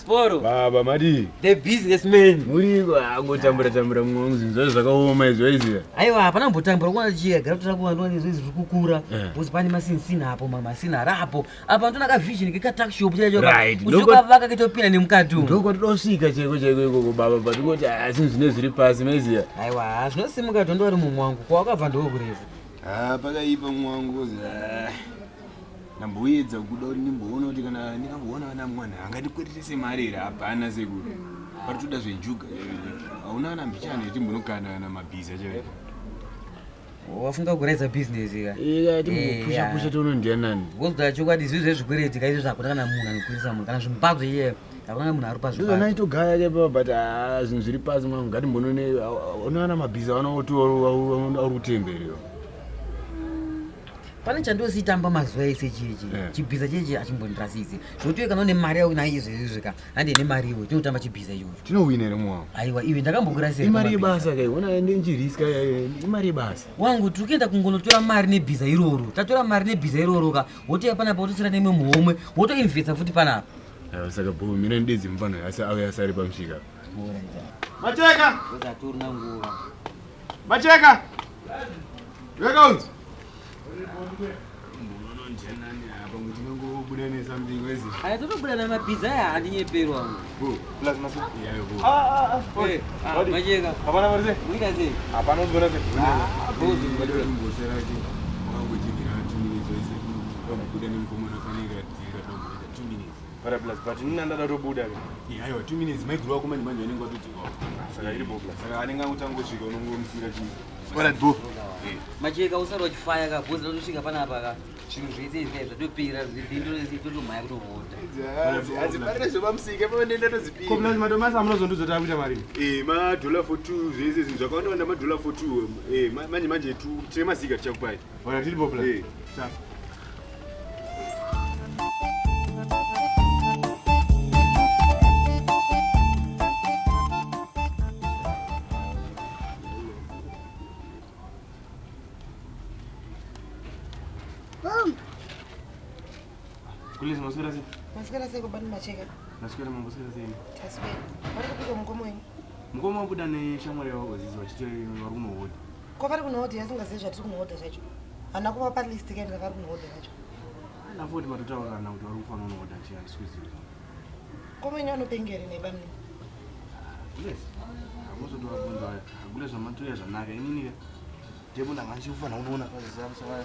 Sporo. Baba madii? The businessman. Muriko angotambura tambura mumwe wangu zvinhu zvacho zvakaoma izvi waiziva. Aiwa hapana kumbotambura kuona chiya gara kutora kuva ndone izvi zviri kukura. Eh. Because pane masinsini apo mamasini ari apo. Apa ndona ka vision ke ka tuck shop chacho. Right, Uchokavaka ketopinda nemukati umu. Ndokwatodosvika chaiko chaiko ikoko baba but kungoti ah, zvinhu zvine zviri pasi maiziva. Aiwa zvinosimuka tondo vari mumwe wangu. Kwawakabva ndokurefu. Ah, pakaipa mumwe wangu kozi ah, ndamboedza kuda kuti ndimboona kuti kana ndingamboona vana mwana angandikweretese mari here hapana sekuru. Paritoda zvenjuga hauna kana mbichana yetimbonokanda kana mabhiza chaivo. Wafunga kuraisa business ka. Ika timbopusha pusha toona ndianani. Wozda chokwadi izvi zvezvikwereti ka izvi zvakuna kana munhu anokweresa munhu kana zvimbadzo iye hakuna kana munhu ari Ndizvo pazvimbadzo. naitogaya chaipo but ah, zvinhu zviri pasi mwangu ngatimbonone unoona mabhiza vanooti uri kutemberiwa. Pane chandositamba mazuva ese chichi Eh. chibhiza chichi achimbondirasisi zvotiwe kana une mari yako nayo izvezvizvi ka hande nemari iwe tinotamba chibhiza ichocho Tinowina here mwangu? aiwa iwe ndakambokurasira Imari yebasa kai ona ndinjiriska imari yebasa. wangu tiri kuenda kungonotora mari nebhiza iroro tatora mari nebhiza iroro ka wotoya panapa wotosira nemwe muhomwe wotoinvesta futi panapa Aiwa saka bho mina ndidzi mufana asi auya asari pamusvika. Macheka! atorina nguva Macheka! Wekaunzi. aya totobuda namabhiza aya handinyeperwa wangu Plus masu. Ah, ah, macheka Hapana mari sei? muita sei Hapana uzigona sei? Para plus but nina ndada kutobuda ke. Aiwa 2 minutes maiguru wako manje manje anenge watodzoka. Saka iri bo plus. Saka anenge angotangosvika unongomusira chii. Ora bo. Macheka usari wachifaya ka bhozi ratosvika panapa ka zvinhu zvese izvi zvatopera zvindotomhaya kutohodha Hadziparire zvepamusika pava nenda tozipira. Ko plus madomasi amunozondiudza kuti akuita mari. Eh, madhola for two zvese zvinhu zvakawanda wanda madhola for two eh, manje manje tine mazika tichakupai. Ora tiri bo plus. Eh. Sa. Kulezi maswera sei? Maswera sei kubani macheka? Maswera mambo swera sei? Taswera. Vari kupiko mukoma wenyu? Mukoma wabuda neshamwari yavo Azizi vachiti vari kunohodha. Ko vari kunohodha asingazivi zvatiri kunohodha zvacho. Hana kuva palist kaenda vari kunohodha zvacho. Ana foti matotaurirana kuti vari kufanira kunohodha chii handisi kuziva. Mukoma wenyu anopengere nei bamnini? Kulezi. Hamuzotovabvunza vaya. Hakule zvamatoya zvanaka inini ka. Ndipo ndanga ndichikufanira kunoona kwazizi saka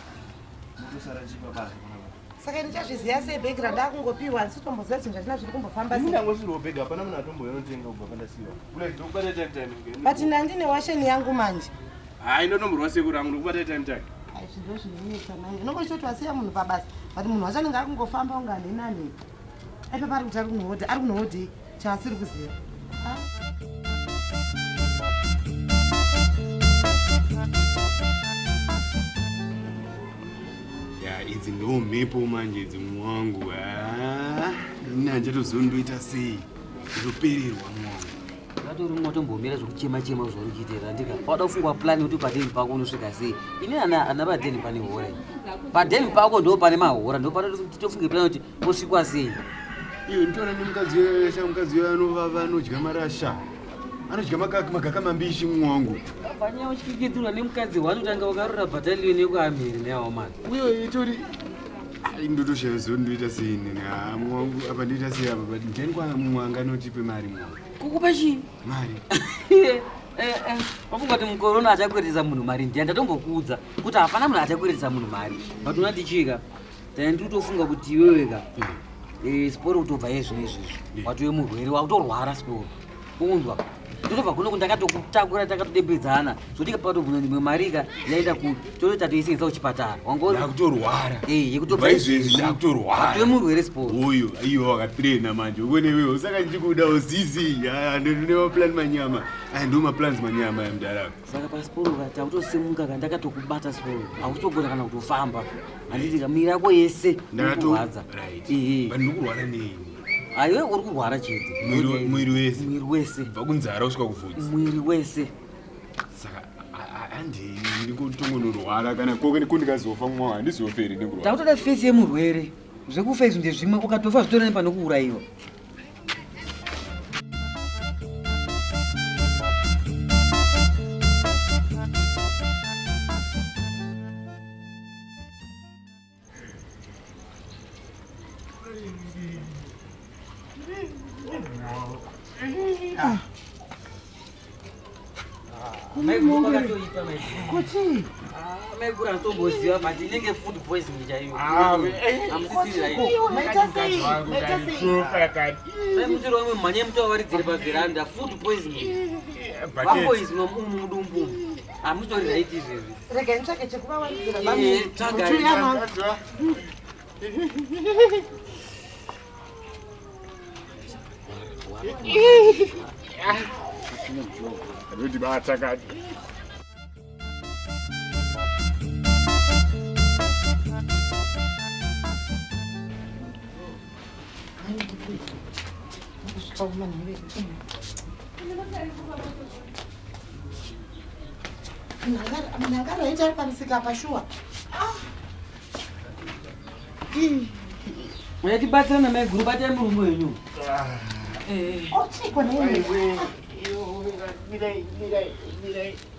mutosara chipa basa panapa. Saka ndichazviziva sei bhegi randakungopiwa handisi kutomboziva zvinhu zvachina zviri kumbofamba Ini sei. ndangosiriwo bhegi hapana munhu atomboya unotenga kubva pandasiwa. Kulezi ndokubata time time. But nandine washeni yangu manje. Hayi ndonomborwa sekuru angu ndokubata time time. Ai zvinhu zvinonetsa manje. Unongochitoti wasiya munhu pabasa but munhu wacho anenge akungofamba unga hanenani. Aipa pari kuti ari kunohodha, ari kunohodhei chaasiri kuziva. Ah. Ya idzi ndo mhepo manje idzi mwangu. Ah, ini handichatozivi ndoita sei. Ndopererwa mwangu. vatori matombomira zvekuchema chema zvauri kuitira andika wada kufungwa plani kuti padeni pako unosvika sei ini ana padeni pane hora iyi padeni pako ndo pane mahora ndo panotofunge plani kuti posvikwa sei Iyo nditoona nemukadzi uyo mukadzi uyo anovava anodya marasha. Anodya magaka mambishi mwangu. panyaya uchikikidzirwa nemukadzi wanotanga wakarora bhataliyoni yekuamiri neawo mani Uyo itori Ai, ndotoshaya zivo ndoita sei nini. Ah, mwangu apa ndoita sei apa but ndiani kwa mumwe anganotipe mari mwangu. kukupa chii Mari. wafunga kuti mukorona achakweretesa munhu mari ndiani ndatombokuudza kuti hapana munhu achakweretesa munhu mari but unatichika tani ndikutofunga kuti iweweka siporo kutobva iye zvino izvizvi watove murwere wakutorwara siporo unzwa totobva kuno ndakatokutakura takatodembedzana zvotika patobvunza ndimwe marika yaenda ku tototi tatoisengesa kuchipatara Ndakutorwara. yekutobva Kubva izvezvi ndakutorwara. watove murwere siporo Uyu iwe wakatrena manje ukone iwewe saka ndichikuda uzizi ndine maplan manyama aya ndo maplans manyama aya mudhara saka pasiporo ka takutosimuka ka ndakatokubata siporo hausitogona kana kutofamba handiti ka miri yako yese irikurwadza Right. Ehe. But ndikurwara nei aiwe uri kurwara chete Mwiri wese. mwiri wese kubva kunzara kusvika kuvhudzi mwiri wese saka handei ndikutongonorwara kana kondikazofa mwa handizoferi nekurwara takutoda fesi yemurwere zvekufa izvi ndezvimwe ukatofa zvitorane pane kuurayiwa Maiguru kwakatoipa maiguru. Kuchii? Maiguru anotomboziva but inenge food poisoning chaiyo. Hamusisiri right. Maita sei? Maita sei? Maiguru vamwe mhanye mutowaridzire paveranda food poisoning. Vapoisonwa umu mudumbu umu. Hamutori right izvezvi. Regai nditsvage chekuvawaridzira Eh, bamnini. tsvagai. Uchiuya mama. Anondibata kani. Kusvika kumanheru. Munhu angaraita ari pamusika pashuwa. Muchatibatsira namaiguru batai murume wenyu. Ochiko nemi.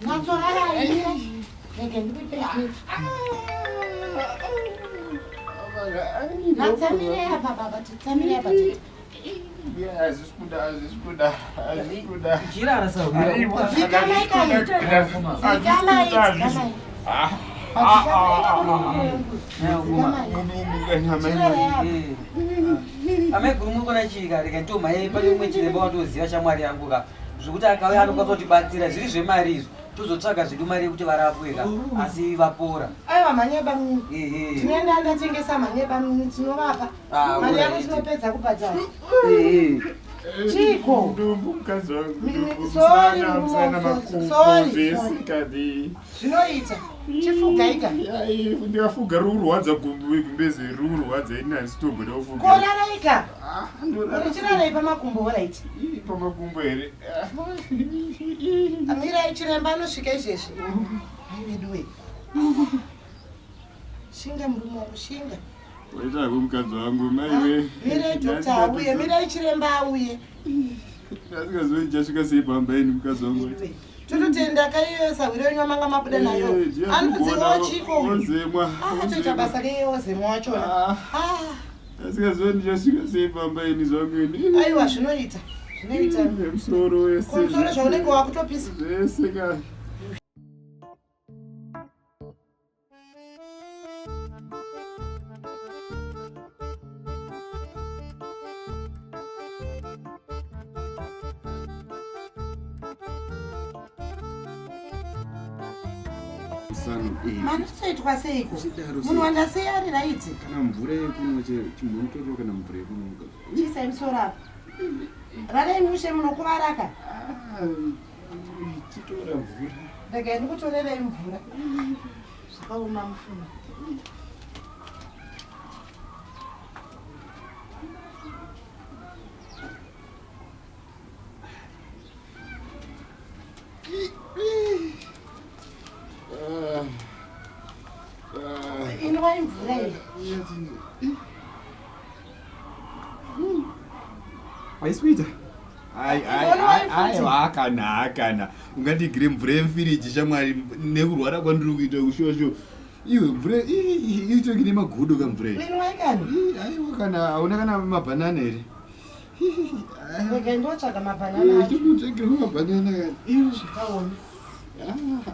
Natsorarai. Rege ndikupe. Natsamirei apa baba, titsamirei apa tete. Hazvisi kuda, hazvisi kuda, hazvisi kuda. Chirara sahwira. Dzikamai kani. Dzikamai, dzikamai. Amaiguru muri kuona chii ka rega nditomhanye pane umwe chiremba wandoziva shamwari yangu ka zvekuti akauya anokwanisa kutibatsira zviri zvemari izvi tozotsvaga zvedu mari yekuti varapwe ka asi vapora. Aiwa mhanye bamnini. Ehe. Tinoenda ndatengesa mhanye bamnini tinovapa. Ah, Mari yako alright. tinopedza kubhadhara. Ehe. Chiko? Mudumbu mukadzi wangu. Mimi- mudumbu, sorry, musana, musana, mudumbu, makumbo, sorry, zvese sorry. kani. Zvinoita. Chifugaika. Ai, ndikafuga riri kurwadza gumbeze riri kurwadza ini handisi tomboda kufuga. Koraraika. Ah, ndorara Urichirarai pamakumbo oraiti. Ii, pamakumbo here. Mirai chiremba anosvika izvezvi. Ai veduwe. Shinga murume wangu shinga. Waitako mukadzi wangu maiwe. Mirai dokta auye, mirai chiremba auye. Asingazivi ndichasvika sei pamba ini mukadzi wangu. Veduwe. Tototenda kaiyo sahwiro yenyu wamanga mabuda nayo. Eh, Anodziwa chiko uyu. Ozemwa. Akatoita basa reiye ozemwa wachona. Ah, Ah, asingazivi ndichasvika sei pamba ini zvangu ini. Aiwa zvinoita. Zvinoita. Nemusoro wese. Kumusoro zvaunenge wakutopisa. Zvese kani. Manotoitwa seiko? Chidaro sei? Munhu wandasei ari raiti. Kana mvura yekunwa chimbomutorero kana mvura yekunwa mukadzi. Chiisai musoro apa. Rarai mushe munokuvaraka. Ah, chitora mvura. Regai ndikutorerei mvura. Zvakaoma mufungo. Ah, ah. Inwai mvura iyi. Haisi kuita. Inonwa futi. Aiwa kana kana ungandigire mvura yemufiriji shamwari nekurwara kwandiri kuita kushosho iwe mvura itoki nemagodo kamvura iyi. Inwai kani. Ii, aiwa kana hauna kana mabhanana here. Regai ndotsvaga mabhanana acho. Chikutsvagirwa mabhanana kana. Zvakaoma. Ah,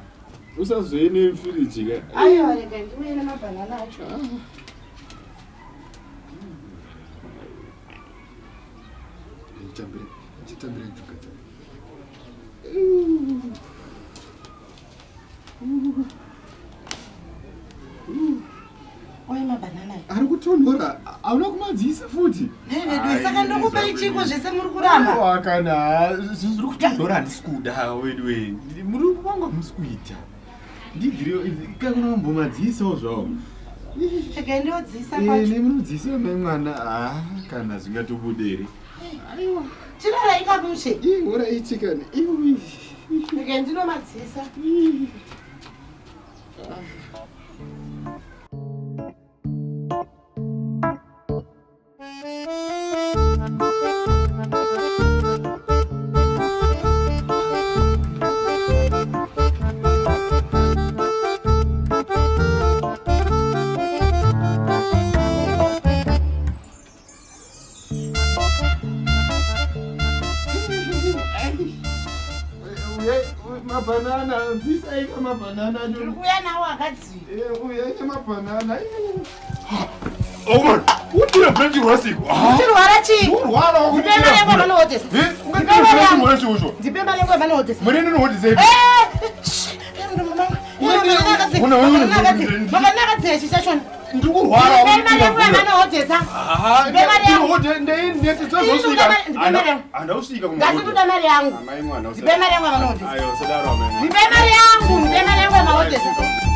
usazoye nemufiriji ka. Aiwa regai ndiuye nemabhanana acho. Chitambire njuga dzako. Oye mabhanana aya. Ari kutonhora hauna kumadziisa futi. Nhai veduwe saka ndokupai chiko zvese muri kuramba. Aiwa kana zviri kutonhora handisi kuda weduwe muri wangu hamusi kuita ndigire kakunombomadziisawo zvawo. Regai ndiodziisa kwacho. Nemunodziisa mai mwana ah, kana zvingatobude here. Aiwa. Chirarai kamushe. Ii, oraiti kana iwi. Regai ndinomadzisa. Mabhanana, bvisai kamabhanana acho. Ndiri kuuya nawo akadziya. Eh, uyai nemabhanana. Oh man, utira mvura ndichirwara seiko? Uchirwara chii? Urwara Ndipe mari yangu yavanohodhesa. Eh, ungatira mvura ndichirwara chii ucho? Ndipe mari yangu yavanohodhesa. Mari ndinohodhesa ipi? Makanakadziya chicha chona. Ndiri kurwara. Ndipe mari yangu yavanohodhesa. Ndipe mari yangu. Handausvika Ngatitoda mari yangu. Amai mwana Ndipe mari yangu yavanohodhesa. Ayo, usadaro amai mwana. Ndipe mari yangu. Ndipe mari yangu yavanohodhesa.